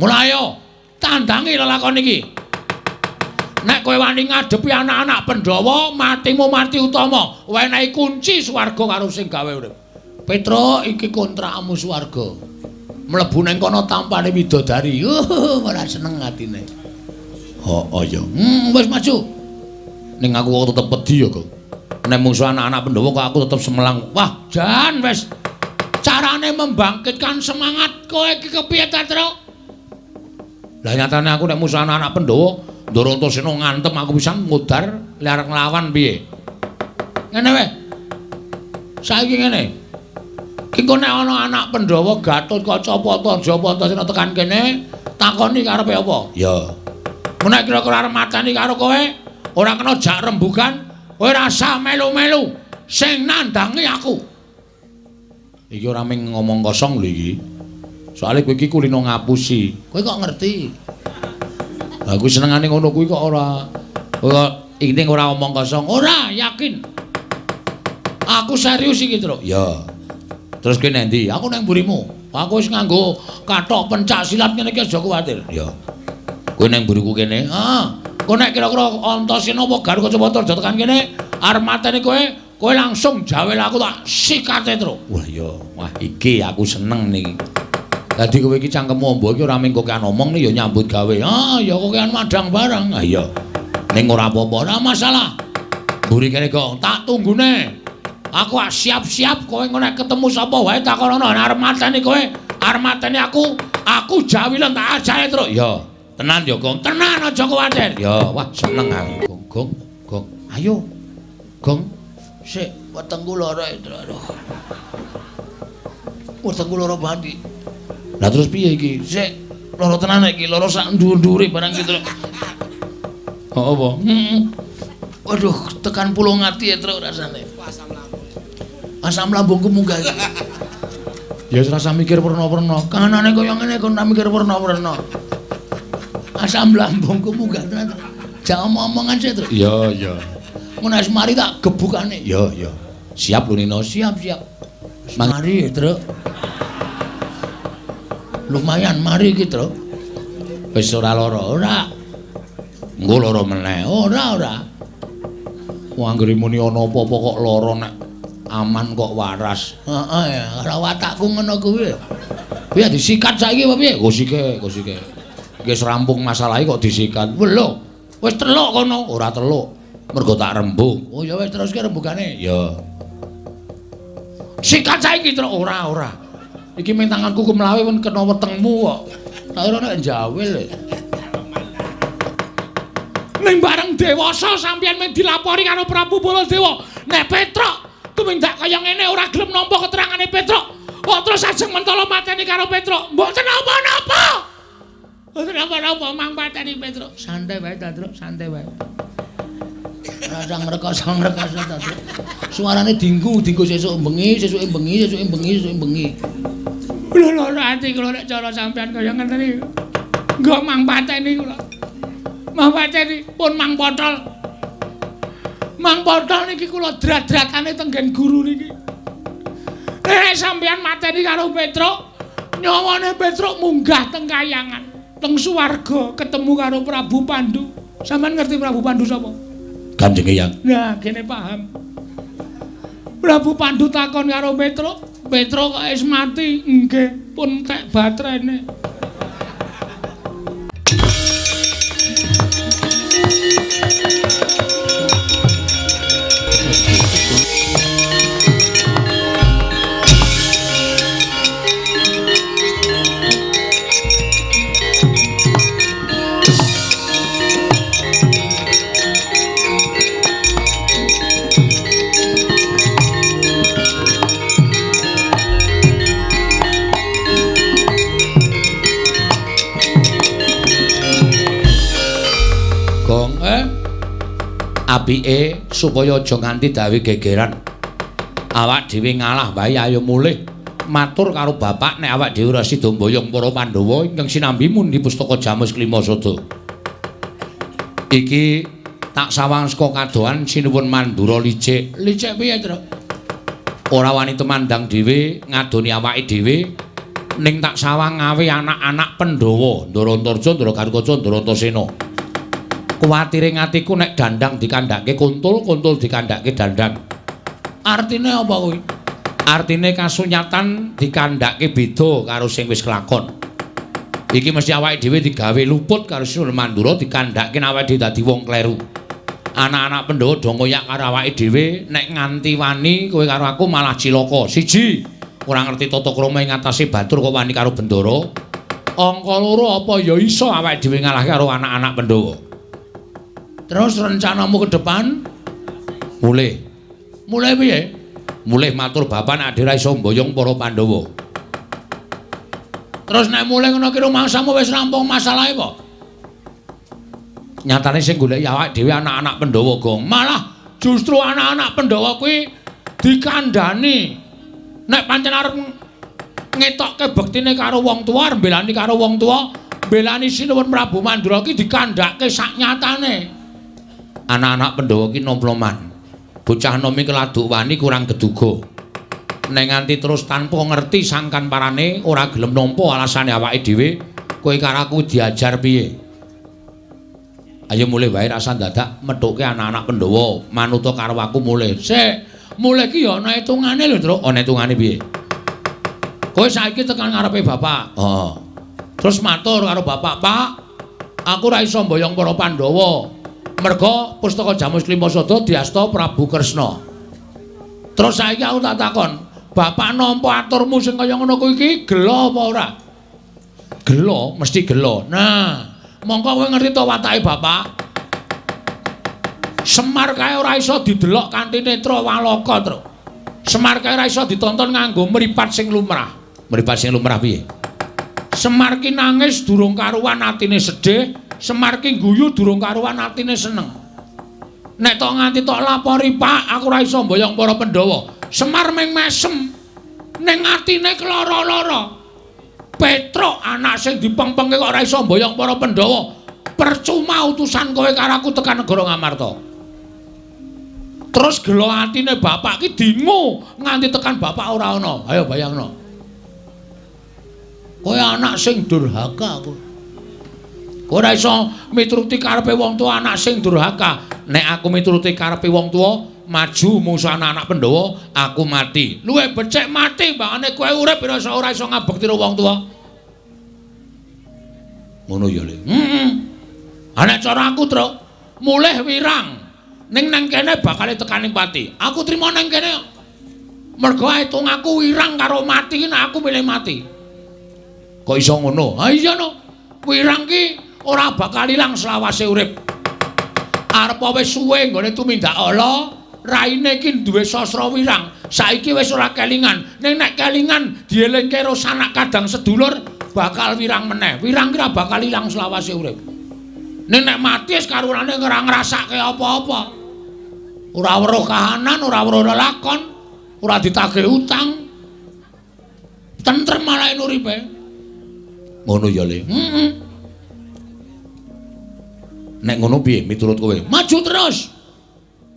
Mulai ayo tandangi lelakon iki. Nek kowe wani ngadepi anak-anak Pandhawa, matimu mati utama. Wenehi kunci swarga karo sing gawe urip. Petruk, iki kontrakmu swarga. Mlebu ning kono tampane widodari. Ora seneng atine. Heeh ya. Wis maju. Ning aku kok tetep wedi ya, Gong. Nek mungsu anak-anak Pandhawa kok aku tetep semelang. Wah, jan wis. Carane membangkitkan semangat kowe iki kepiye ta, Truk? Lah nyatane aku nek musuh anak-anak Pandhawa, Ndara Antasena ngantem aku pisan mudhar lek arep nglawan piye? Ngene wae. Saiki ngene. Ki engko nek ana anak Pandhawa Gatotkaca Pantaja Antasena tekan kene, takoni karepe apa? Ya. Nek kira-kira arep mateni karo kowe, ora kena jak rembugan, kowe rasa melu-melu sing nandangi aku. Iki ora mung ngomong kosong lho iki. Soale kowe iki kulino ngapusi. Kowe kok ngerti? Lah kuwi senengane ngono kuwi kok ora. Kok iki ora omong kosong. Ora, yakin. Aku serius iki, Truk. Ya. Terus kowe nang ndi? Aku nang mburimu. Aku wis nganggo kathok pencak silat ngene iki aja kuwatir. Ya. Kowe nang mburiku kene. Heeh. Kowe nek kira-kira Antasena apa Garuda Pantaja tekan kene, arep mateni kowe, kowe langsung jawel aku tak sikate, Truk. Wah ya, wah iki aku seneng niki. Dadi kowe iki cangkemmu amba iki ora mung kokean omong ya nyambut gawe. Ah ya kokean madang barang. Ah iya. Ning ora apa-apa, ora masalah. Mburi kene, Gong, tak tunggune. Aku siap-siap kowe engko nek ketemu sapa wae takonono arep mateni kowe, arep mateni aku, aku jawilen tak ajahe, Truk. Ya. Tenan ya, Gong. Tenan aja kuwatir. Ya, wah seneng aku. Gong, Gong, Gong. Ayo. Gong. Sik, wetengku lara, aduh. Wetengku lara banget iki. Lah terus piye iki? Sik, lara tenan iki, lara sak dhuwur-dhuwure barang iki, Truk. Kok apa? Heeh. Waduh, tekan pulung ati ya, Truk, rasane. Asam lambung. Asam lambungku munggah iki. Ya wis rasa mikir werna-werna. Kanane kaya ngene kon ora mikir werna-werna. Asam lambungku munggah tenan. Jak omong-omongan sik, Truk. Iya, iya. Mun wis mari tak gebukane. Iya, iya. Siap lho Nino, siap, siap. Mari, Truk. Lumayan mari iki, Truk. Wis ora lara, ora. Engko lara meneh. Ora, ora. Wong anggere muni ana apa-apa kok lara nek aman kok waras. Heeh ya, ora watakku ngono kuwi. Piye disikat saiki apa piye? Gosike, gosike. Iki wis rampung masalahe kok disikat. Lho, wis teluk kono, ora teluk. Mergo tak rembug. Oh ya wis teruske rembugane. Ya. Sikat saiki, Truk. Ora, ora. Iki ming tanganku kemlawe pun kena wetengmu kok. Tak ora nek njawil. Ning bareng dewasa sampeyan mung dilapori karo Prabu Baladewa. Nek Petruk tumindak kaya ngene ora gelem nampa keterangane Petruk. Kok terus ajeng mentala mateni karo Petruk. Mboten napa-napa. Mboten napa-napa mang pateni Petruk. Santai wae ta, Truk, santai wae. Rasa ngrekoso-ngrekoso ta, Truk. Suarane dinggu, dinggu sesuk bengi, sesuke bengi, sesuke bengi, sesuke bengi. Lho lara ati kula nek cara sampeyan kaya ngene iki. Nggo mang pateni kula. Mang pateni pun mang potol. Mang potol niki kula drat-dratane tenggen guru niki. Nek sampeyan mateni karo Petruk, nyawane Petruk munggah teng kayangan, teng swarga ketemu karo Prabu Pandu. Sampeyan ngerti Prabu Pandu sapa? Kanjeng Eyang. Nah, kene paham. Prabu Pandu takon karo Petruk, Petruk kok wis mati? Nggih, pun tek batrene. Apike supaya aja nganti dawe gegeran. Awak dhewe ngalah wae ayo mulih matur karo bapak nek awak dhewe ora sida mboyong para Pandhawa ingkang sinambi mundi pustaka Jamus Klimasada. Iki tak sawang saka kadohan sinuwun Mandura licik. Licik piye, Truk? Ora wani tumandang dhewe ngadoni awake dhewe. Ning tak sawang ngawe anak-anak Pandhawa, Ndara Antarja, Ndara Garukaca, Ndara Antasena. Kuwatire atiku nek dandang dikandhake kuntul, kuntul dikandhake dandang. Artine apa kuwi? Artine kasunyatan dikandhake beda karo sing wis kelakon. Iki mesti awake dhewe digawe luput karo Sinuwun Mandura, dikandhake awake dhewe dadi wong kleru. Anak-anak Pandhawa do ngoyak karo awake dhewe, nek nganti wani kowe karo aku malah cilaka. Siji, ora ngerti tata krama ing atase batur kok wani karo Bendara. Angka loro, apa ya iso awake dhewe ngalahke karo anak-anak Pandhawa. Terus rencanamu ke depan? Mulih. Mulih piye? Mulih matur bapak nek ade ra iso mboyong para Pandhawa. Terus nek mulih ngono ki rumangsamu wis rampung masalahe apa? Nyatane sing goleki awake dhewe anak-anak Pandhawa, Gong. Malah justru anak-anak Pandhawa kuwi dikandhani. Nek pancen arep ngetokke bektine karo wong tuwa, arep mbelani karo wong tuwa, mbelani Sinuwun Prabu Mandura ki dikandhake sak nyatane. Anak-anak Pandhawa ki nom-noman. Bocah nom iki laduk wani kurang geduga. Nek nganti terus tanpa ngerti sangkan parane ora gelem nampa alasane awake dhewe, kowe karo aku diajar piye? Ayo mulih wae rasa dadak methuke anak-anak Pandhawa, manuta karo aku mulih. Sik, mulih ki ya ana hitungane lho, Truk. Ana hitungane piye? Kowe saiki tekan ngarepe bapak. Heeh. Terus matur karo bapak, "Pak, aku ora iso mboyong para Pandhawa. Merga pustaka Jamus Klima Sada diasta Prabu Kresna." Terus saiki aku tak takon, bapak nampa aturmu sing kaya ngono kuwi iki gela apa ora? Gela, mesti gela. Nah, mongko kowe ngerti to watake bapak? Semar kae ora iso didelok kanthi netra walaka, Truk. Semar kae ora iso ditonton nganggo mripat sing lumrah. Mripat sing lumrah piye? Semar ki nangis durung karuan atine sedih, Semar ki guyu durung karuan atine seneng. Nek tok nganti tok lapori, Pak, aku ora iso mboyong para Pandhawa. Semar ming mesem. Ning atine kelara-lara. Petruk anak sing dipengpengke kok ora iso mboyong para Pandhawa. Percuma utusan kowe karo aku tekan negara Ngamarta. Terus gela atine bapak ki dingu nganti tekan bapak ora ana. Ayo bayangno. Kowe anak sing durhaka kowe. Kowe ora iso mituruti karepe wong tuwa, anak sing durhaka. Nek aku mituruti karepe wong tuwa, maju mungsuh anak-anak Pandhawa, aku mati. Luwih becik mati mbangane kowe urip ora iso ngabekti karo wong tuwa. Ngono ya, Le. Heeh. Ha nek cara aku, Truk, mulih wirang. Ning nang kene bakal tekaning pati. Aku trimo nang kene. Mergo hitung aku wirang karo mati ki nek aku milih mati. Kok iso ngono? Ha iya no. Wirang ki ora bakal ilang selawase urip. Arep wis suwe nggone tumindak ala, raine ki duwe sastra wirang. Saiki wis ora kelingan. Ning nek kelingan dielingke karo sanak kadang sedulur bakal wirang meneh. Wirang ki ora bakal ilang selawase urip. Ning nek mati wis karunane ora ngrasake apa-apa. Ora weruh kahanan, ora weruh lelakon, ora ditagih utang. Tentrem malah uripe. Ngono ya, Le. Heeh. Nek ngono piye miturut kowe? Maju terus.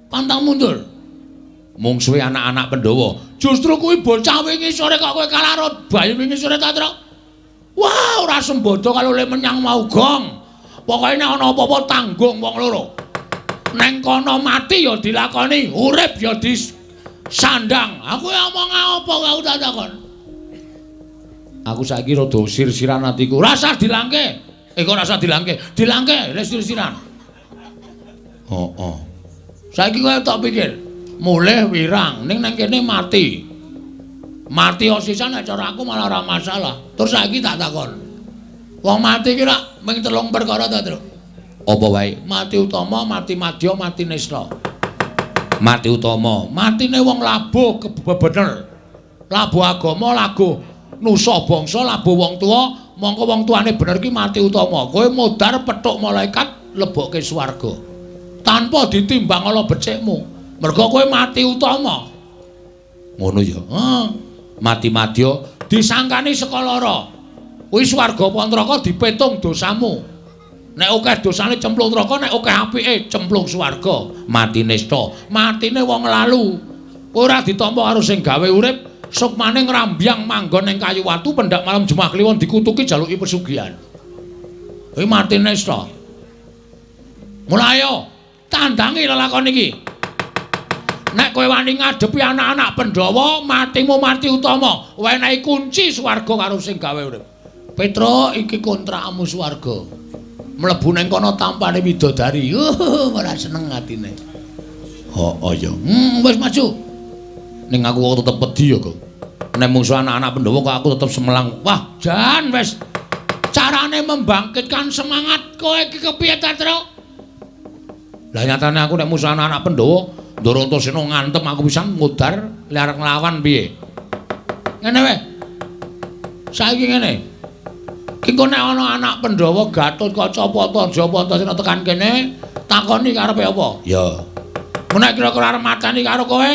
Pantang mundur. Mungsuhe anak-anak Pandhawa. Justru kuwi bocah wingi sore kok kowe kalah karo bayi wingi sore ta, Truk? Wah, ora sembodo kalau le menyang mau gong. Pokoke nek ana apa-apa tanggung wong loro. Neng kono mati ya dilakoni, urip ya disandang. Aku ya omong apa aku tak takon. Aku saiki rada sir-siran atiku. Rasah dilangke. Kok rasah dilangke? Dilangke le sir-siran. Heeh. Saiki kowe tak pikir, mulih wirang ning nang kene mati. Mati sisan nek cara aku malah ora masalah. Terus saiki tak takon. Wong mati ki rak ming telung perkara ta, Truk? Apa wae? Mati utama, mati madya, mati nista. Mati utama, matine wong labuh bener. Labuh agama, labuh nusa bangsa, labuh wong tuwa, mongko wong tuane bener ki mati utama. Kowe modar petuk malaikat lebokke swarga. Tanpa ditimbang ala becikmu. Mergo kowe mati utama. Ngono ya. Heeh. Mati madya disangkani saka lara. Kuwi swarga apa neraka dipetung dosamu. Nek akeh dosane cemplung neraka, nek akeh apike cemplung swarga. Mati nista, matine wong lalu. Ora ditampa karo sing gawe urip, Sukmane ngrambyang manggon ning kayu watu pendak malam Jumat Kliwon dikutuki jaluki pesugihan. Kuwi mati nesta. Mulai ayo tandangi lelakon iki. Nek kowe wani ngadepi anak-anak Pandhawa, matimu mati utama. Wenehi kunci swarga karo sing gawe urip. Petro, iki kontrakmu swarga. Mlebu ning kono tampane widodari. Ora seneng atine. Heeh ya. Wis maju. Ning aku kok tetep wedi ya, Kok. Nek mungsu anak-anak Pandhawa kok aku tetep semelang. Wah, jan wis. Carane membangkitkan semangat kowe iki kepiye ta, Tru? Lah nyatane aku nek musuh anak-anak Pandhawa, Ndara Antasena ngantem aku pisan mudhar arep nglawan piye. Ngene wae. Saiki ngene. Ki engko nek ana anak Pandhawa Gatotkaca Pata Antasena tekan kene, takoni karepe apa? Ya. Nek kira-kira arep mateni karo kowe,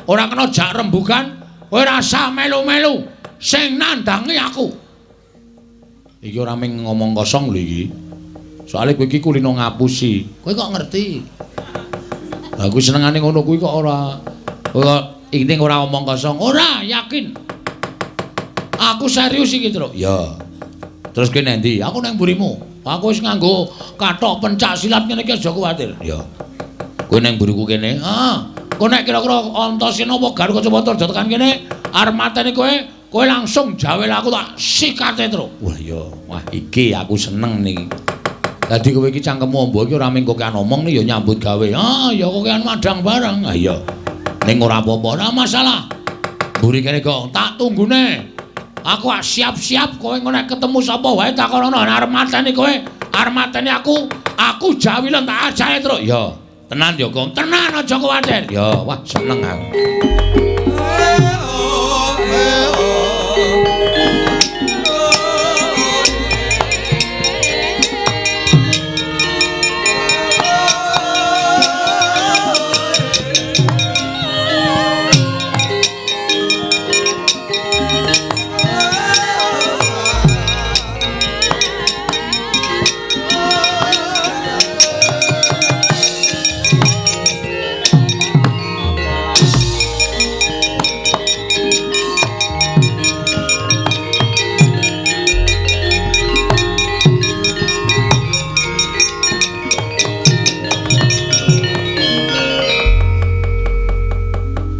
ora kena jak rembugan, kowe rasa melu-melu sing nandangi aku. Iki ora mung ngomong kosong lho iki. Soale kowe iki kulino ngapusi. Kowe kok ngerti? Lah kuwi senengane ngono kuwi kok ora kok inting ora omong kosong. Ora, yakin. Aku serius iki, Truk. Ya. Terus kowe nang ndi? Aku nang mburimu. Aku wis nganggo kathok pencak silat ngene iki aja kuwatir. Ya. Kowe nang mburiku kene. Heeh. Kowe nek kira-kira Antasena apa Garuda Kacamata tekan kene, arep mateni kowe, kowe langsung jawel aku tak sikate, Truk. Wah ya, wah iki aku seneng niki. Dadi kowe iki cangkemmu amba iki ora mung kokean omong ya nyambut gawe. Ah ya kokean madang barang. Ah iya. Ning ora apa-apa, ora masalah. Mburi kene kok tak tunggune. Aku siap-siap kowe engko nek ketemu sapa wae takonono arep mateni kowe, arep mateni aku, aku jawilen tak ajare, Truk. Ya. Tenan ya, Gong. Tenan aja kuwatir. Ya, wah seneng aku.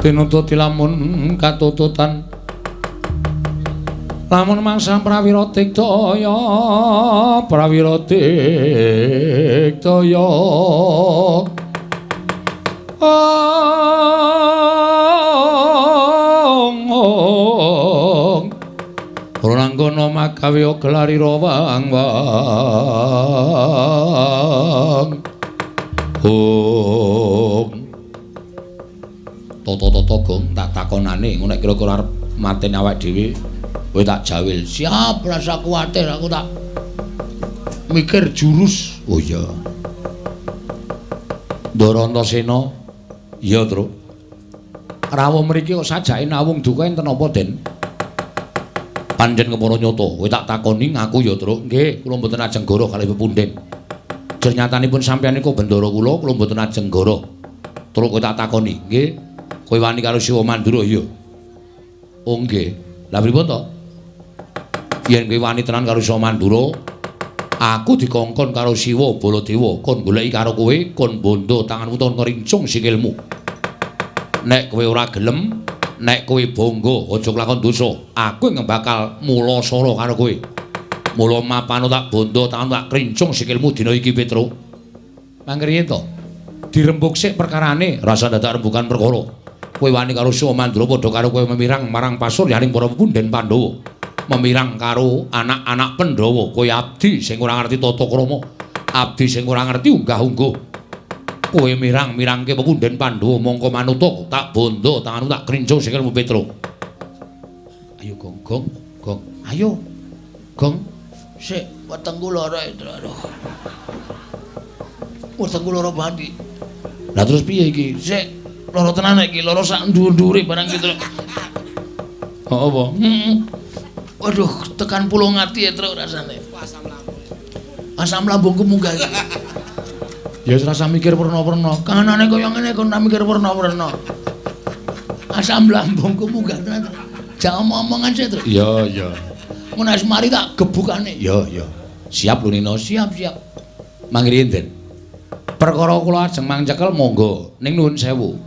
Tinututi lamun katututan lamun mangsa prawira digdaya prawira digdaya ong ora magawe gelarira wang wang ong Toto-toto Gong tak takonane ngono nek kira-kira arep mateni awake dhewe kowe tak jawil. Siap, rasa kuwatir aku tak mikir jurus. Oh iya. Ndara Antasena, iya, Truk. Rawuh mriki kok sajake nawung duka enten apa, Den? Pancen kepara nyata, kowe tak takoni ngaku ya, Truk. Nggih, kula mboten ajeng goro kalih pepunden. Jer nyatanipun sampeyan niku bendara kula, kula mboten ajeng goro. Truk kowe tak takoni, nggih. Kowe wani karo Siwa Mandura iya. Oh nggih. Lah pripun to? Yen kowe wani tenan karo Siwa Mandura, aku dikongkon karo Siwa Baladewa kon goleki karo kowe, kon bondo tanganmu ton ngrincung sikilmu. Nek kowe ora gelem, nek kowe bangga aja kelakon dosa, aku ing bakal mulasara karo kowe. Mula mapano tak bondo tanganmu tak krincung sikilmu dina iki Petro. Mangkriye to? Dirembug sik perkarane, rasa dadak rembugan perkara. Kowe wani karo Siwa Mandura padha karo kowe memirang marang pasuryaning para pepunden Pandhawa. Memirang karo anak-anak Pandhawa, kowe abdi sing ora ngerti tata krama, abdi sing ora ngerti unggah-ungguh. Kowe mirang-mirangke pepunden Pandhawa mongko manuta tak bondo tanganmu tak krincung sikilmu Petro. Ayo Gong, Gong, Gong. Ayo. Gong. Sik, wetengku lara, aduh. Wetengku lara banget. Lah terus piye iki? Sik, lara tenan iki, lara sak dhuwur-dhuwure barang gitu. Oh apa? Heeh. Waduh, tekan pulung ati ya, Truk, rasane. Asam lambung. Asam lambungku munggah iki. Ya wis rasa mikir werna-werna. Kanane kaya ngene kon ora mikir werna-werna. Asam lambungku munggah tenan. Jak omong-omongan sik, Truk. Iya, iya. Mun wis mari tak gebukane. Iya, iya. Siap lho Nino, siap, siap. Mangriyin, Den. Perkara kula ajeng mangcekel monggo ning nuwun sewu.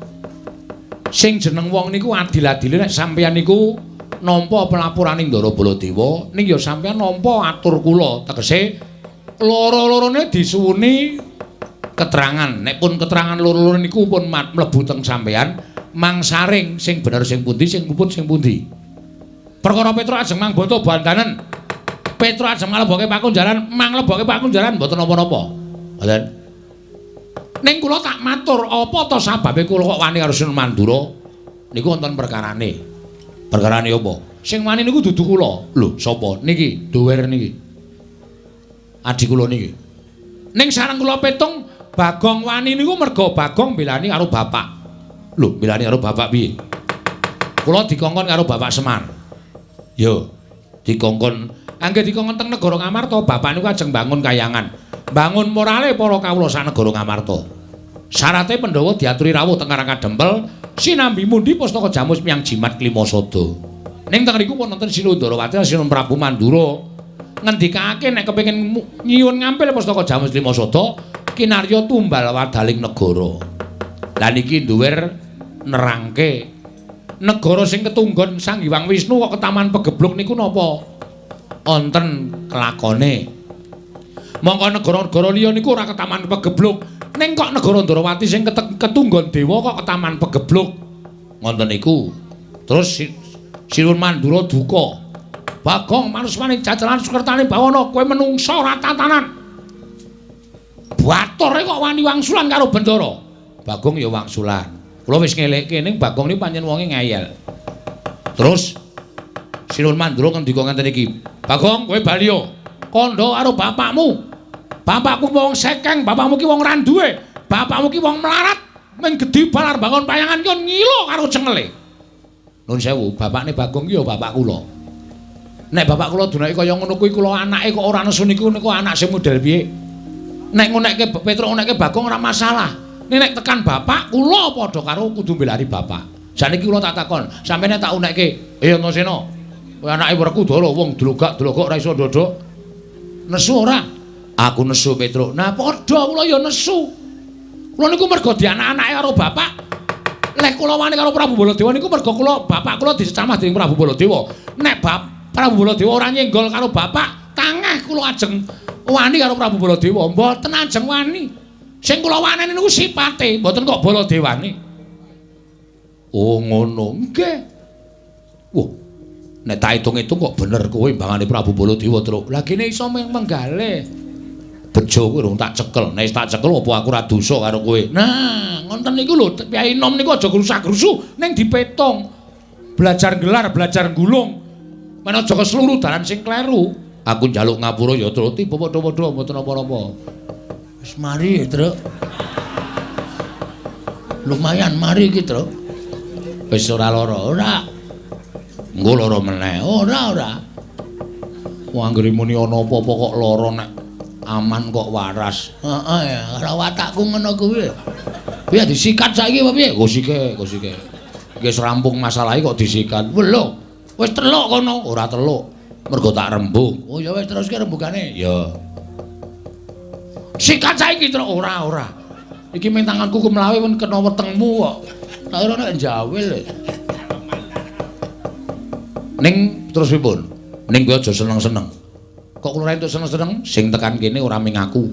Sing jeneng wong niku adil-adile nek sampeyan niku nampa pelapurane Ndara Baladewa, ning ya sampeyan nampa atur kula, tegese loro-lorone disuwuni keterangan. Nek pun keterangan loro-loro niku pun mlebu teng sampeyan, mangsaring sing bener sing pundi, sing luput sing pundi. Perkara Petruk ajeng mangboto bantanen. Petruk ajeng nglebokke pakunjaran, manglebokke pakunjaran mboten napa-napa. Ngoten. Ning kula tak matur, apa to sababe kula kok wani karo Sinuwun Mandura? Niku wonten perkarane. Perkarane apa? Sing wani niku dudu kula. Lho, sapa? Niki, duwer niki. Adi kula niki. Ning sareng kula petung Bagong wani niku merga Bagong belani karo bapak. Lho, belani karo bapak piye? Kula dikongkon karo Bapak Semar. Yo, dikongkon angge dikongkon teng negara Ngamarta, bapak niku ajeng bangun kayangan. Bangun morale para kawula sak negara Ngamarta. Syarate Pandhawa diaturi rawuh teng Karang Kadempel sinambi mundi pustaka jamus miyang jimat Klimasada. Ning teng riku pun wonten Sinuwun Ndarawati Sinuwun Prabu Mandura ngendikake nek kepengin nyuwun ngampil pustaka jamus Klimasada kinarya tumbal wadaling negara. Lah niki duwer nerangke negara sing ketunggon Sang Hyang Wisnu kok ketaman pegebluk niku napa wonten kelakone. Mongko negara-negara liya niku ora ketaman pegebluk. Ning kok negara Ndarawati sing ketunggon dewa kok ketaman pegebluk. Ngoten niku. Terus Sinuwun Mandura duka. Bagong manusmane jajalan sukertane bawana kowe menungsa ora tatanan. Batore kok wani wangsulan karo Bendara. Bagong ya wangsulan. Kula wis ngelekke ning Bagong niku pancen wonge ngeyel. Terus Sinuwun Mandura ngendika ngenten iki. Bagong kowe bali yo. Kandha karo bapakmu. Bapakku wong sekeng, bapakmu ki wong ra duwe. Bapakmu ki wong melarat, mung gedhi balar bangun payangan ki ngilo karo cengele. Nuwun sewu, bapakne Bagong ki ya bapak kula. Nek bapak kula dunake kaya ngono kuwi kula anake kok ora nesu niku niku anak sing model piye? Nek ngonekke Petruk ngonekke Bagong ora masalah. Nek tekan bapak kula padha karo kudu mbelani bapak. Saniki kula tak takon, sampeyan tak unekke, "Eh Antasena, kowe anake Werkudara wong dlogak-dlogok ora iso ndodok." Nesu ora? Aku nesu Petruk. Nah padha kula ya nesu. Kula niku mergo dianak-anake karo bapak. Lek kula wani karo Prabu Baladewa niku mergo kula bapak kula dicecamah dening Prabu Baladewa. Nek Prabu Baladewa ora nyenggol karo bapak, tangeh kula ajeng wani karo Prabu Baladewa. Mboten ajeng wani. Sing kula waneni niku sipate, mboten kok Baladewane. Oh ngono. Nggih. Wah. Nek tak hitung-hitung kok bener kowe mbangane Prabu Baladewa, Truk. Lah kene iso menggale. Bejo kowe urung tak cekel. Nek tak cekel apa aku ora dosa karo kowe. Nah, ngoten niku lho, Kyai Nom niku aja grusak-grusu ning dipetung. Belajar gelar, belajar gulung. Men aja kesluru dalan sing kleru. Aku njaluk ngapura ya, Truk. Tiba padha-padha mboten napa-napa. Wis mari, Truk. Lumayan mari iki, Truk. Wis ora lara, ora. Engko lara meneh. Ora, ora. Wong anggere muni ana apa-apa kok lara nek aman kok waras. Heeh ya, ora watakku ngono kuwi. Piye disikat saiki apa piye? Gosike, gosike. Iki wis rampung masalahe kok disikat. Lho, wis teluk kono. Ora teluk. Mergo tak rembug. Oh ya wis teruske rembugane. Ya. Sikat saiki, Truk. Ora, ora. Iki ming tanganku kemlawe pun kena wetengmu kok. Tak kira nek njawil. Ning terus pripun? Ning kowe aja seneng-seneng. Kok kula entuk seneng-seneng? Sing tekan kene ora ming aku.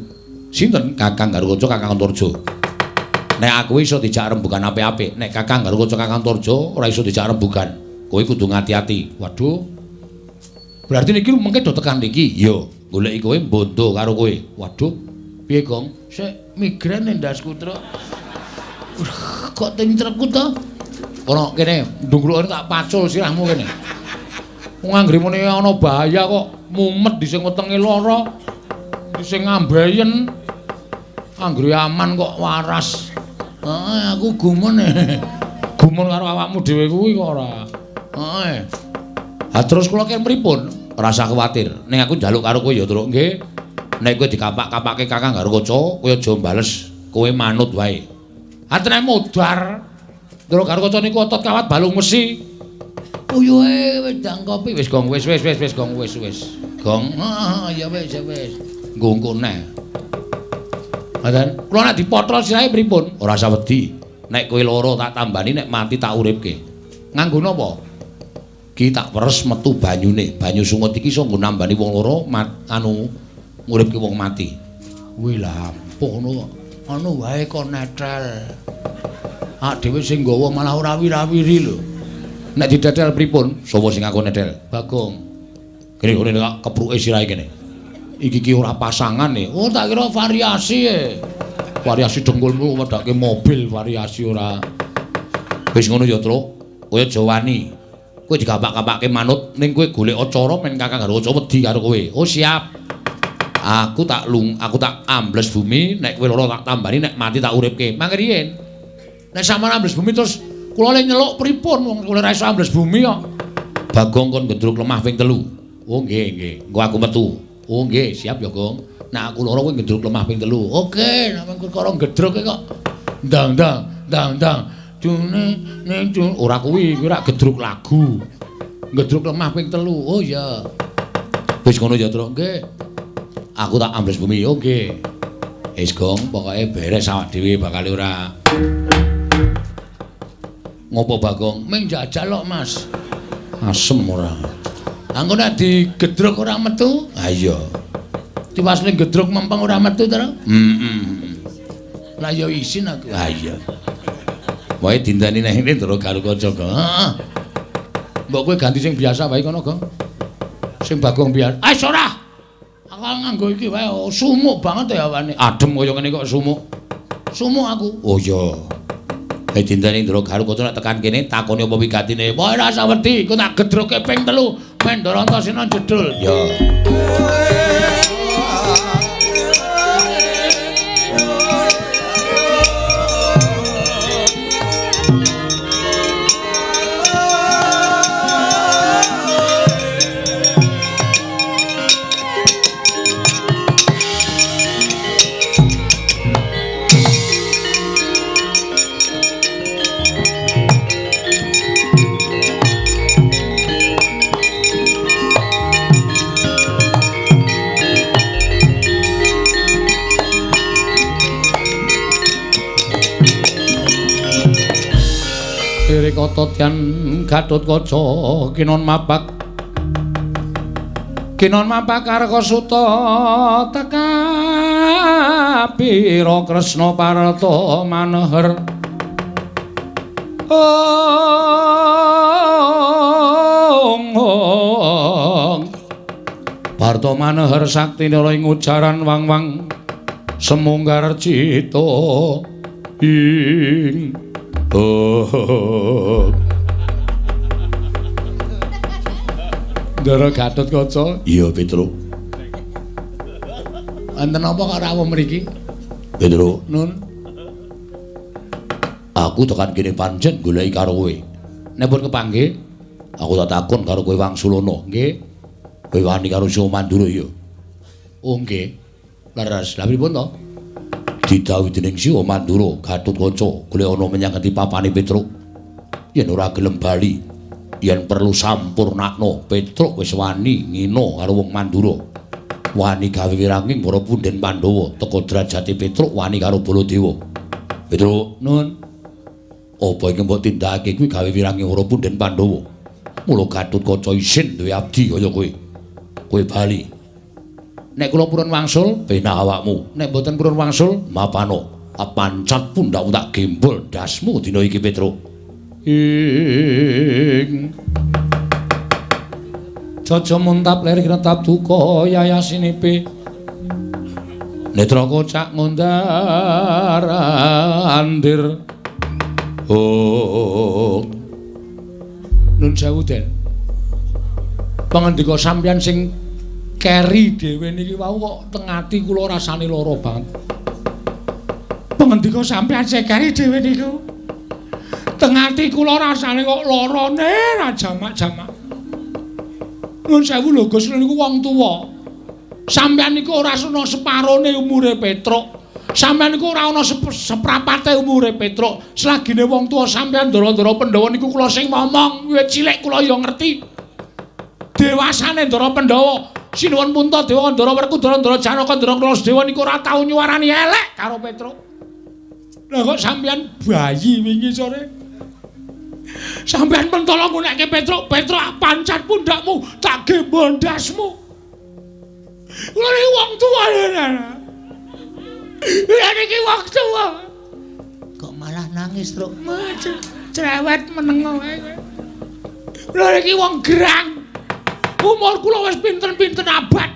Sinten? Kakang Garukaca, Kakang Antarja. Nek aku iso dijak rembugan apik-apik, nek Kakang Garukaca, Kakang Antarja ora iso dijak rembugan. Kowe kudu ngati-ati. Waduh. Berarti niki mengke do tekan niki. Iya, goleki kowe mbondo karo kowe. Waduh. Piye, Gong? Sik migrain ndasku, Truk. Kok tincrekku to? Kono kene, ndungklukane tak pacul sirahmu kene. Wong anggere muni ana bahaya kok mumet di sing wetenge lara, di sing ngambeyen. Anggere aman kok waras. Heeh, aku gumun. Gumun karo awakmu dhewe kuwi kok ora. Heeh. Ha terus kula ki pripun? Ora usah kuwatir. Ning aku njaluk karo kowe ya, Truk. Nggih. Nek kowe dikapak-kapake Kakang Garukaca, kowe aja bales. Kowe manut wae. Ha tenan modar. Truk Garukaca niku otot kawat balung wesi. Uyuhe wedang kopi wis gong wis wis wis wis gong wis wis. Gong. Heeh ya wis ya wis. Nggo neh. Ngoten. Kula nek dipotrol sirahe pripun? Ora usah wedi. Nek kowe loro tak tambani, nek mati tak uripke. Nganggo napa? Ki tak peres metu banyune. Banyu sungut iki iso nggo nambani wong loro anu nguripke wong mati. Kuwi lah ampuh ngono kok. Anu wae kon netel. Awak dhewe sing nggawa malah ora wirawiri lho. Nek didetel pripun? Sapa sing ngaku netel? Bagong. Kene ngene kok kepruke sirahe kene. Iki ki ora pasangan e. Oh tak kira variasi e. Variasi dengkulmu wedake mobil variasi ora. Wis ngono ya, Truk. Kowe aja wani. Kowe digapak-gapake manut ning kowe golek cara men Kakang Garuda wedi karo kowe. Oh siap. Aku tak lung, aku tak ambles bumi, nek kowe loro tak tambani, nek mati tak uripke. Mangke riyen. Nek sampeyan ambles bumi terus kula le nyeluk pripun wong kula ora iso ambles bumi kok. Bagong kon gedruk lemah ping 3. Oh nggih nggih, engko aku metu. Oh nggih, siap ya, Gong. Nek aku loro kowe gedruk lemah ping 3. Oke, nek perkara gedruk kok ndang ndang ndang ndang. Dune ning ora kuwi, kuwi rak gedruk lagu. Gedruk lemah ping 3. Oh iya. Wis ngono ya, Truk. Nggih. Aku tak ambles bumi. Oke. Wis Gong, pokoke beres awak dhewe bakal ora. Ngopo Bagong? Ming jajal kok, Mas. Asem ora. Angko nek digedruk ora metu? Ha iya. Tiwas ning gedruk mempeng ora metu to? Heeh. Lah ya isin aku. Ha iya. Wae dinteni nang ngene Ndara Garukaca, Gong. Heeh. Mbok kowe ganti sing biasa wae kono, Gong. Sing Bagong biasa. Ah ora. Aku nganggo iki wae sumuk banget ya awane. Adem kaya ngene kok sumuk. Sumuk aku. Oh iya. Eh dinteni Ndara Garukaca nek tekan kene takoni apa wigatine. Wah ora usah wedi, iku tak gedruke ping 3. Men Ndara Antasena jedul. Ya. Kata Dyan Gatotkaca kinon mapak kinon mapak Karkasuta tekapira Kresna Parta Maneher ong ong Parta Maneher sakti nara ing ujaran wang-wang semunggar cita ing oh. Ndara Gatotkaca. Iya, Petruk. Enten apa kok rawuh mriki? Petruk, nun. Aku tekan kene pancen goleki karo kowe. Nek pun kepanggih, aku tak takon karo kowe Wangsulana. Nggih. Kowe wani karo Siwa Mandura ya? Oh nggih. Leres. Lah pripun to? Didhawuhi dening Siwa Mandura, Gatotkaca golek ana menyang ngendi papane Petruk. Yen ora gelem bali, yen perlu sampurnakno, Petruk wis wani ngina karo wong Mandura. Wani gawe wiranging para punden Pandhawa, teka derajate Petruk wani karo Baladewa. Petruk, nun. Apa iki mbok tindakake kuwi gawe wiranging para punden Pandhawa? Mula Gatotkaca isin duwe abdi kaya kowe. Kowe bali. Nek kula purun wangsul, penak awakmu. Nek mboten purun wangsul, mapano. Pancat pundhakmu tak gembol ndasmu dina iki, Petruk. Ing Jaja muntap lir kretap duka yayasinipe. Netra kocak ngundar andir. Oh. Nun sewu, Den. Pangandika sampeyan sing keri dhewe niki wau kok teng ati kula rasane lara banget. Pangandika sampeyan sing keri dhewe niku teng ati kula rasane kok larane ra jamak-jamak. Nuwun sewu lho Gus, niku wong tuwa. Sampeyan niku ora sena separone umure Petruk. Sampeyan niku ora ana seprapate umure Petruk. Selagine wong tuwa sampeyan ndara-ndara Pandhawa niku kula sing momong, wiwit cilik kula ya ngerti. Dewasane Ndara Pandhawa, Sinuwun Puntadewa, Ndara Werkudara, Ndara Janaka, Ndara Kaladewa niku ora tau nyuwarani elek karo Petruk. Lah kok sampeyan bayi wingi sore? Sampeyan pentala ngunekke Petruk, Petruk pancat pundakmu, tak gembol ndasmu. Kula niki wong tuwa lho. Kula niki wong tuwa. Kok malah nangis, Truk? Cerewet meneng wae kowe. Kula niki wong gerang. Umur kula wis pinten-pinten abad.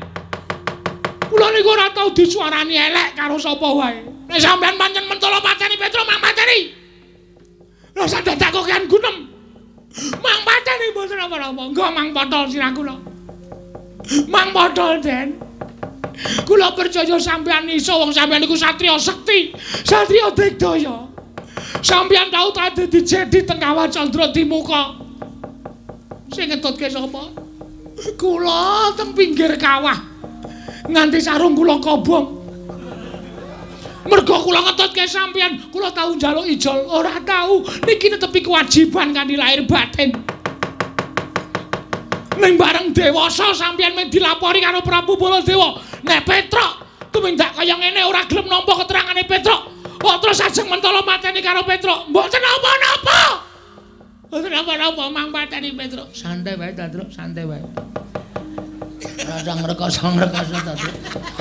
Kula niku ora tau disuarani elek karo sapa wae. Nek sampeyan pancen mentala pateni Petruk, mang pateni. Lah sak dadak kok kan gunem. Mang pateni mboten napa-napa. Nggo mang potol sirah kula. Mang potol, Den. Kula percaya sampeyan iso, wong sampeyan niku satriya sekti, satriya digdaya. Sampeyan tau dadi jedi teng Kawah Candra Dimuka. Sing ngetutke sapa? Kula teng pinggir kawah. Nganti sarung kula kobong. Mergo kula ngetutke sampeyan, kula tau njaluk ijol, ora tau. Niki netepi kewajiban kanthi lahir batin. Ning bareng dewasa sampeyan men dilapori karo Prabu Baladewa. Nek Petruk tumindak kaya ngene ora gelem nampa keterangane Petruk. Kok terus ajeng mentala mateni karo Petruk. Mboten napa-napa. Mboten napa-napa mang pateni Petruk. Santai wae ta, Truk, santai wae. Rasa ngrekoso-ngrekoso ta, Truk.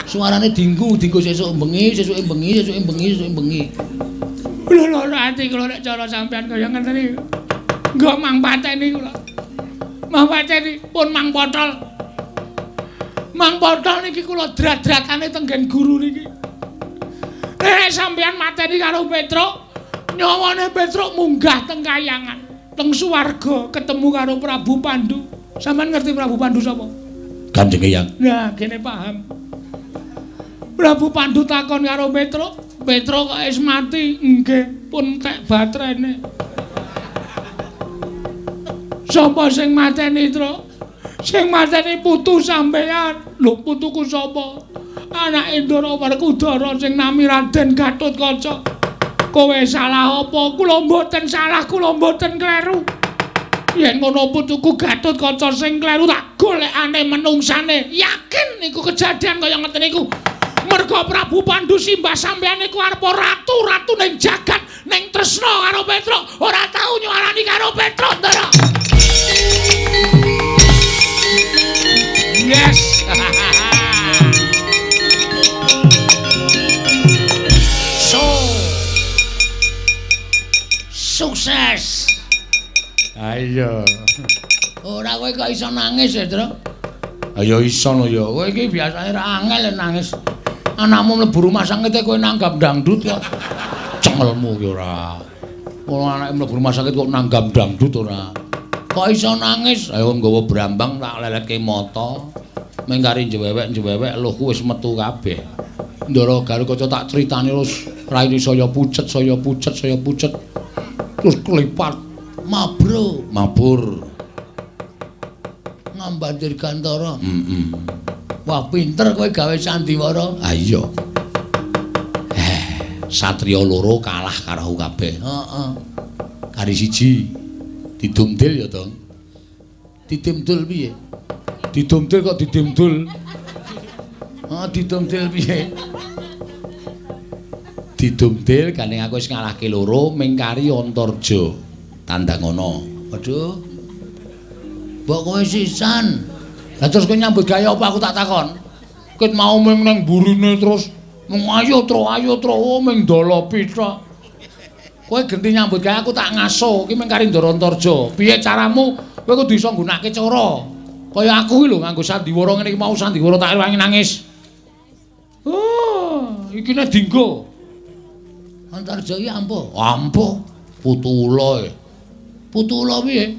Suarane dinggu, dinggu sesuk bengi, sesuke bengi, sesuke bengi, sesuke bengi. Lho lho ati kula nek cara sampean kaya ngene iki. Nggo mang pateni kula. Mang pateni pun mang potol. Mang potol niki kula drat-dratane tenggen guru niki. Nek sampean mateni karo Petruk, nyawane Petruk munggah teng kayangan, teng swarga ketemu karo Prabu Pandu. Sampean ngerti Prabu Pandu sapa? Kanjeng Eyang. Nah, kene paham. Prabu Pandu takon karo Petruk, Petruk kok wis mati? Nggih, pun tek batrene. Sapa sing mateni, Truk? Sing mateni putu sampean. Lho, putuku sapa? Anake Ndara Werkudara sing nami Raden Gatotkaca. Kowe salah apa? Kula mboten salah, kula mboten kleru. Yen ngono putuku Gatotkaca sing kleru tak golekane menungsane. Yakin niku kejadian kaya ngeten niku. Merga Prabu Pandu simbah sampeyan niku arep ratu-ratu ning jagat ning tresna karo Petruk, ora tau nyuarani karo Petruk, Ndara. Yes. So sukses. Ayo. Ora kowe kok iso nangis ya, Truk? Ayo iso no ya. Kowe iki biasane ra angel nangis. Anakmu mlebu rumah sakit kowe nanggap dangdut kok. Cengelmu ki ora. Wong anake mlebu rumah sakit kok nanggap dangdut ora. Kok iso nangis? Ayo nggawa brambang tak leletke mata. Meng kari njewewek-njewewek luhku wis metu kabeh. Ndara Garukaca tak critani terus raine saya pucet, saya pucet, saya pucet. Terus klipat mabro, mabur. Ngambandir gantara. Heeh. Wah, pinter kowe gawe sandiwara. Ha iya. Satriya loro kalah karo kabeh. Heeh. Kari siji didumdil ya, Dong. Didumdul piye? Didumdil kok didumdul. Heeh, didumdil piye? Didumdil gandeng aku wis ngalahke loro ming kari Antarja. Tandangana. Waduh. Mbok kowe sisan. Lah terus kowe nyambut gawe apa aku tak takon? Ket mau ming nang burine terus mung ayo tro ming dolopi tok. Kowe genti nyambut gawe aku tak ngaso iki ming kari Ndara Antarja. Piye caramu? Kowe kudu iso nggunakake cara. Kaya aku iki lho nganggo sandiwara ngene iki mau sandiwara tak rewangi nangis. Oh, iki nek dinggo. Antarja iki ampuh. Ampuh. Putu ula. Putu ula piye?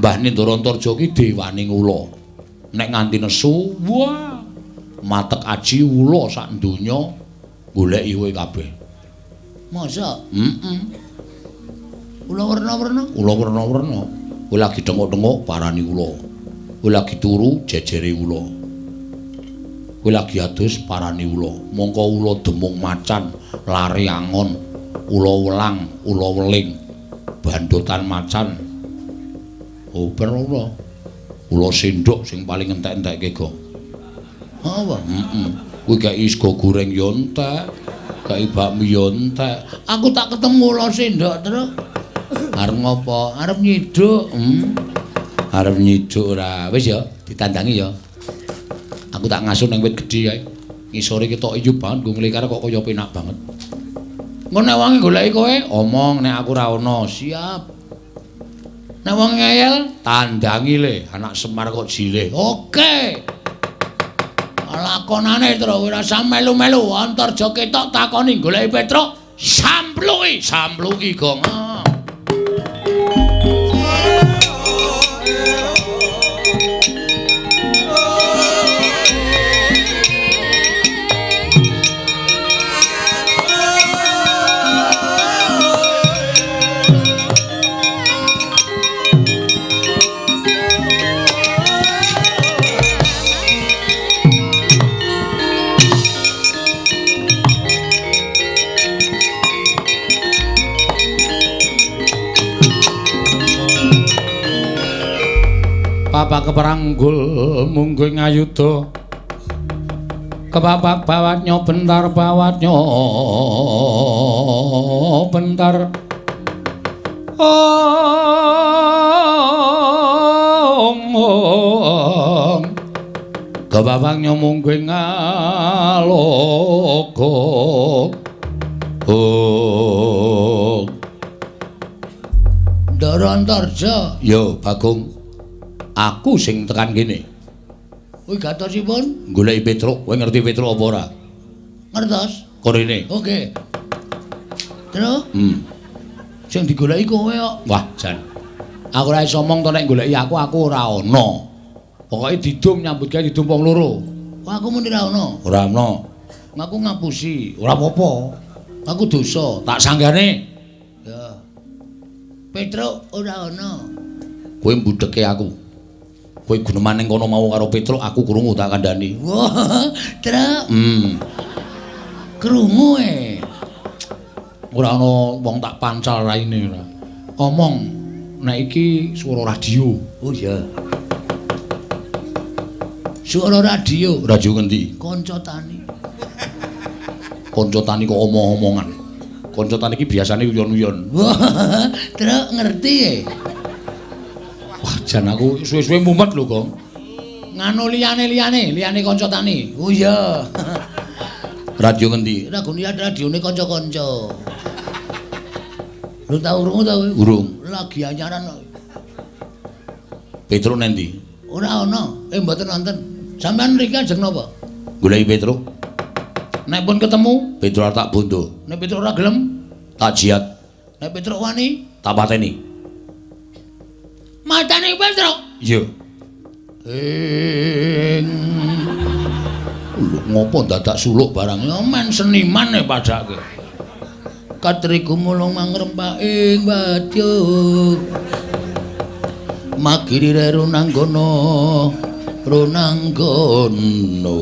Mbahne Ndara Antarja ki dewaning ula. Nek nganti nesu, wah, matek aji ula sak donya goleki kowe kabeh. Masa? Heeh. Ula werna-werna? Ula werna-werna. Kowe lagi thenguk-thenguk parani ula. Kowe lagi turu jejere ula. Kowe lagi adus parani ula. Mongko ula demung macan, Lari angon, ula welang, ula weling, bandotan macan. Oper ora. Ula sendok sing paling entek-entekke, Gong. Apa? Heeh. Kuwi kei sego goreng ya entek, kei bakmi ya entek. Aku tak ketemu ula sendok terus. Arep ngopo? Arep nyiduk. Arep nyiduk ora. Wis ya, ditandangi ya. Aku tak ngasuh ning wit gedhe kae. Ngisore ketok iyu banget, nggo nglekar kok kaya penak banget. Engko nek wonge goleki kowe, omong nek aku ora ana. Siap. Nek wong ngeyel, tandangi le, anak Semar kok jileh. Oke. Lakonane terus ora usah melu-melu, Antarja ketok takoni goleki Petruk, sampluki, sampluki Gong. Bapak keperanggul mungguh ngayuda kepapak bawatnya bentar bawatnya bentar ong ong kepapaknya mungguh ngalogo ong. Ndara Antarja. Yo Bagong, aku sing tekan kene. Kuwi gatosipun goleki Petruk. Kowe ngerti Petruk apa ora? Ngertos. Korene. Oke. Terus? Sing digoleki kowe kok. Wah, jan. Aku ora iso omong to nek goleki aku, aku ora ana. Pokoke didum nyambut gawe didum wong loro. Wah, aku muni ora ana. Ora ana. Aku ngapusi. Ora apa-apa. Aku dosa. Tak sanggane. Ya. Petruk ora ana. Kowe mbudheke aku. Kowe guneman ning kono mau karo Petruk, aku krungu tak kandhani. Wah, Truk. Krungu e. Ora ana wong tak pancal raine ora. Omong nek iki swara radio. Oh iya. Swara radio. Radio ngendi? Kanca tani. Kanca tani kok omong-omongan. Kanca tani iki biasane uyon-uyon. Wah, Truk ngerti e. Wah, jan aku suwe-suwe mumet lho, Gong. Nganu liyane-liyane, liyane kanca tani. Oh iya. Radio ngendi? Ragone radione kanca-kanca. Lu tau krungu ta kowe? Urung. Lagi anyaran kok. Petruk nendi? Ora ana. Mboten wonten. Sampeyan mriki ajeng napa? Goleki Petruk. Nek pun ketemu, Petruk tak bondo. Nek Petruk ora gelem, tak jiat. Nek Petruk wani, tak pateni. Matane Petruk. Iya. Ing lho ngopo dadak suluk barang? Ya men seniman e padake. Katriku mulung mangrempak ing wadya. Magiri runanggono runanggono.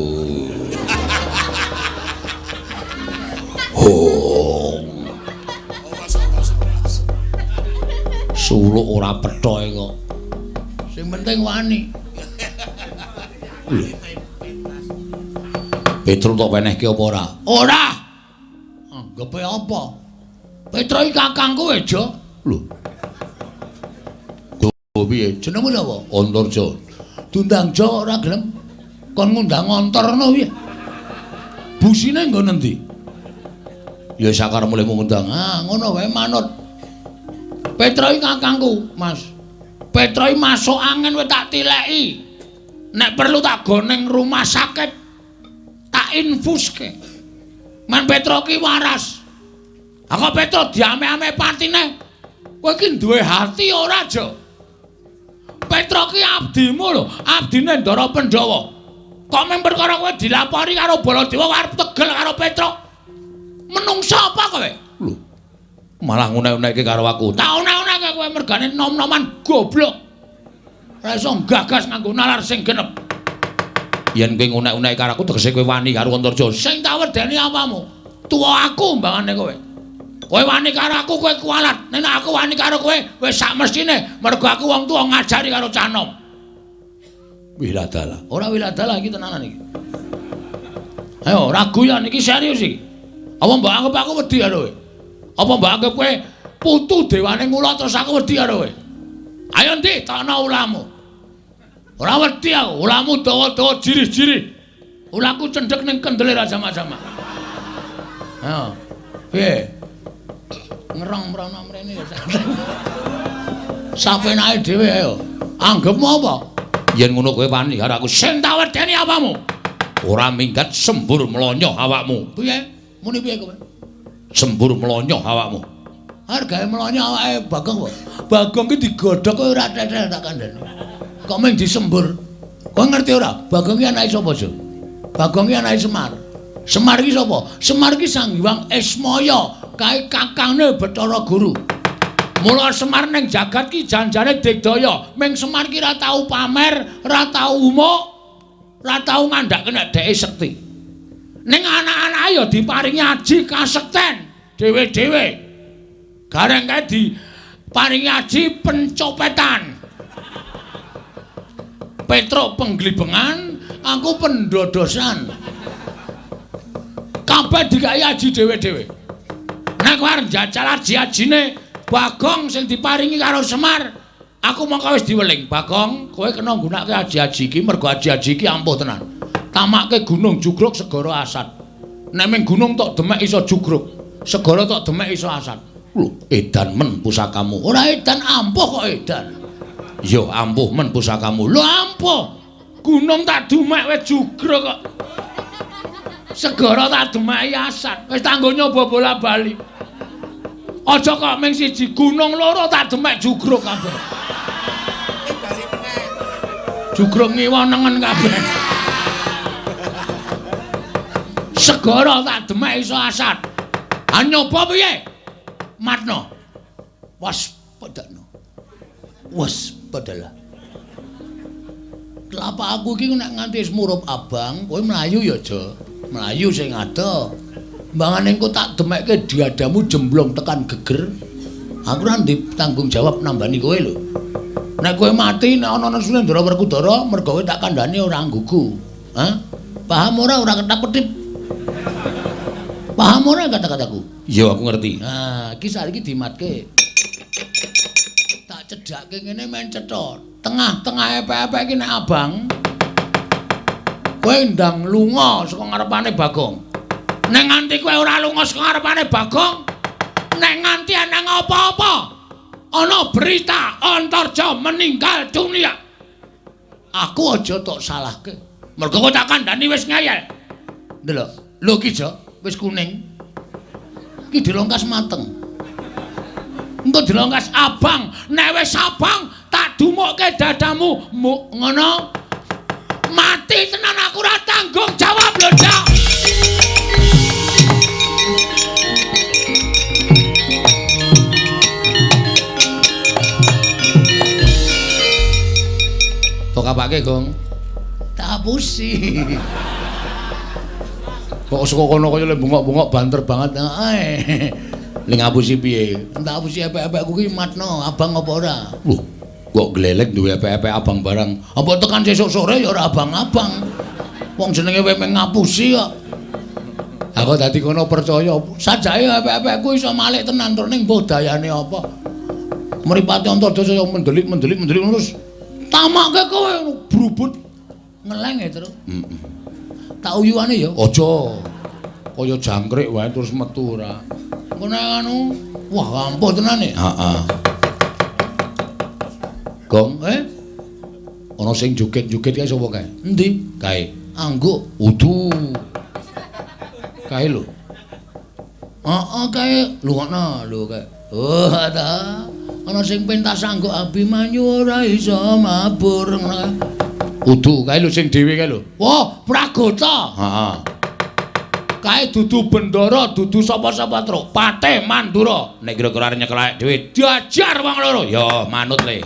Oh. Suluk ora pethoke kok. Sing penting wani. Petruk tok penehke apa ora? Ora. Anggepe apa? Petruk iki kakangku e, Jo. Lho. Go piye? Jenengmu sapa? Antarja. Diundang Jo ora gelem. Kon ngundang Antar ngono piye? Busine nggon endi? Ya sakarepmu lek ngundang. Ah, ngono wae manut. Petruk iki kakangku, Mas. Petruk iki masuk angin wae tak tileki. Nek perlu tak goneng rumah sakit. Tak infuske. Men Petruk ki waras. Aku Petruk diame-ame patine. Kowe iki duwe hati ora, Jo? Petruk ki abdimu lho, abdine Ndara Pandhawa. Kok mung perkara kowe dilapori karo Baladewa arep tegel karo Petruk. Menungsa apa kowe? Lho. Malah ngunek-unekke karo aku. Tak unek-unekke kowe mergane nom-noman goblok. Ora iso gagas nganggo nalar sing genep. Yen kowe ngunek-unekke karo aku tegese kowe wani karo Antarja. Sing tak wedeni apamu? Tuwa aku mbangane kowe. Kowe wani karo aku kowe kualat. Nek aku wani karo kowe wis sak mestine mergo aku wong tuwa ngajari karo cah nom. Wiladala. Ora wiladala iki tenanan iki. Ayo ragu ya niki serius iki. Apa mbok anggap aku wedi karo kowe? Apa mbok anggap kowe putu dewane ngula terus aku wedi karo kowe? Ayo ndi tokno ulamu. Ora wedi aku, ulamu dawa-dawa jirih-jirih. Ulaku cendhek ning kendele ra sama-sama. Ayo. Piye? Ngerong mrono mrene ya. Sapenake dhewe ayo. Anggepmu apa? Yen ngono kowe wani karo aku. Sing tak wedeni apamu? Ora minggat sembur mlonyoh awakmu. Piye? Muni piye kowe? Sembur mlonyoh awakmu. Arep gawe mlonyoh awake Bagong kok. Bagong ki digodhog kowe ora tetel tak kandhani. Kok mung disembur. Kowe ngerti ora? Bagong ki anake sapa, Jo? Bagong ki anake Semar. Semar ki sapa? Semar ki Sang Hyang Ismaya, kae kakangne Bathara Guru. Mula Semar ning jagat ki janjane digdaya. Ming Semar ki ora tau pamer, ora tau umuk, ora tau ngandhake nek dheke sekti. Ning anak-anake ya diparingi aji kasekten dhewe-dhewe. Gareng kae diparingi aji pencopetan. Petruk penglibengan, aku pendodosan. Kabeh dikai aji dhewe-dhewe. Nek kowe arep njajal aji-ajine Bagong sing diparingi karo Semar, aku mongko wis diweling. Bagong, kowe kena nggunakake aji-aji iki mergo aji-aji iki ampuh tenan. Tamake gunung jugruk segara asat. Nek ming gunung tok demek iso jugruk, segara tok demek iso asat. Lho, edan men pusakamu. Ora edan, ampuh kok edan. Ya ampuh men pusakamu. Lho ampuh. Gunung tak dumek wis jugruk kok. Segara tak demeki asat. Wis tanggo nyoba bola-bali. Aja kok ming siji gunung loro tak demek jugruk kabeh. Jugruk ngiwa nengen kabeh. Segara tak demek iso asat. Ha nyoba piye? Matno. Waspadakno. Waspadalah. Telapak aku iki nek nganti wis murup abang, kowe mlayu ya, Jo. Mlayu sing ado. Mbangane engko tak demekke diadamu jemblong tekan geger. Aku ora ndek tanggung jawab nambani kowe lho. Nek kowe mati nek ana Sunendra Werkudara mergo kowe tak kandhani ora nggugu. Hah? Paham ora? Ora ketap-ketip. Paham ora kata-kataku? Iya, aku ngerti. Nah, iki saiki dimatke. Tak cedhakke ngene men cetha. Tengah-tengah epek-epek iki nek abang kowe ndang lunga saka ngarepane Bagong. Nek nganti kowe ora lunga saka ngarepane Bagong, nek nganti ana apa-apa, ana berita Antarja meninggal dunia, aku aja tok salahke. Mergo kowe tak kandhani wis ngeyel. Ndelok, lho ki Jo, wis kuning. Ki dilongkas mateng. Engko dilongkas abang, nek wis abang tak dumukke dadamu, muk ngono. Mati tenan aku ora tanggung jawab lho, Cak. Tok apake, Gong? Tak apusi. Kok saka kono kaya le bengok-bengok banter banget. Heeh. Le ngapusi piye? Tak apusi epek-epekku ki matno, abang apa ora? Lho, kok glelek duwe epek-epek abang barang. Apa tekan sesuk sore ya ora abang-abang. Wong jenenge kowe mung ngapusi kok. Aku dadi kono percaya. Sajake epek-epekku iso malik tenan tur ning mbuh dayane apa. Mripate Antarja saya mendelik-mendelik mendelik terus tamake kowe brubut ngeleng ya, Truk. Heeh. Tak uyuane ya. Aja. Kaya jangkrik wae terus metu ora. Engko nek anu, wah ampuh tenan e. Heeh. Gong, Ana sing joget-joget kae sapa kae? Endi? Kae. Angguk. Udu. Kae lho. Heeh, kae. Lungokno lho kae. Oh, ta. Ana sing pentas angguk Abimanyu ora iso mabur ngono. Udu, kae lho sing dhewe kae lho. Wah, Pragota. Heeh. Kae dudu bendara, dudu sapa-sapa, Truk. Patih Mandura. Nek kira-kira arep nyekel awake dhewe, diajar wong loro. Ya, manut le.